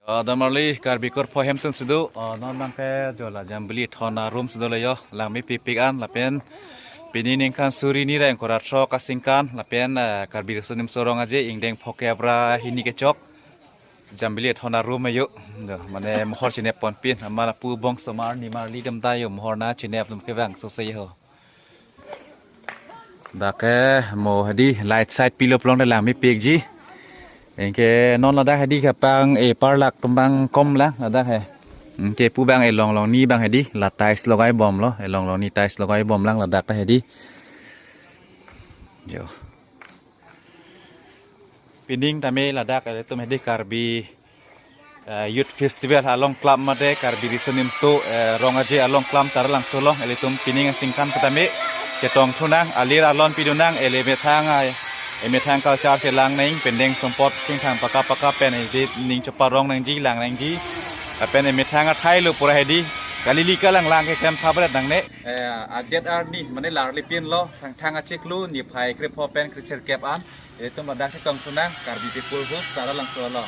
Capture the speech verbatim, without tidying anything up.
Uh, damarli Karbi Kurpho hem atum si do, uh, non abang ke jo la Jambili Thon arum si dolo jo, langmepikpik an, lapen pini ningkan suri hini ra ingkoi ra throk asingkan, lapen, uh, Karbi Riso Nimso Rong Aje, ingdeng phokep ra hini kechok, Jambili Thon arum ajo, do, mane mohor chinep ponpin, amat lapu bong somar nimarli dam ta jo, mohor na chinep atum kevang so se ho. Dak ke mo hedi light side pilo pulote langmepikji. Anke non ladak hedi kapang e parlak atum abang kom lang ladak he. Anke pu abang elong longni abang hedi la tiles logai bomlo, elong longni tiles logai bom lang ladak ta hedi. Jo. Pining tame ladak ilitum hedi Karbi, eh, Youth Festival along klam mate Karbi Riso Nimso, eh, Rong Aje along klam Taralangso along ilitum pining asingkan tame chetongthu nang, alir alon pidu nang, ele methang ai, emethang culture chelang nang, pendeng sumpot chingthang pakap pakap pen hedi ning cheparong nangji, lang nangji. Lapen emethang athai lo pura hedi, kalili kalanglang ke klem phabret nangne. Eh, adet arni, mane larlipin lo, Thangthang achiklo, niphai krepho pen krecherkep an, ilitum ladak chetongthu nang, Karbi People House, Taralangso along.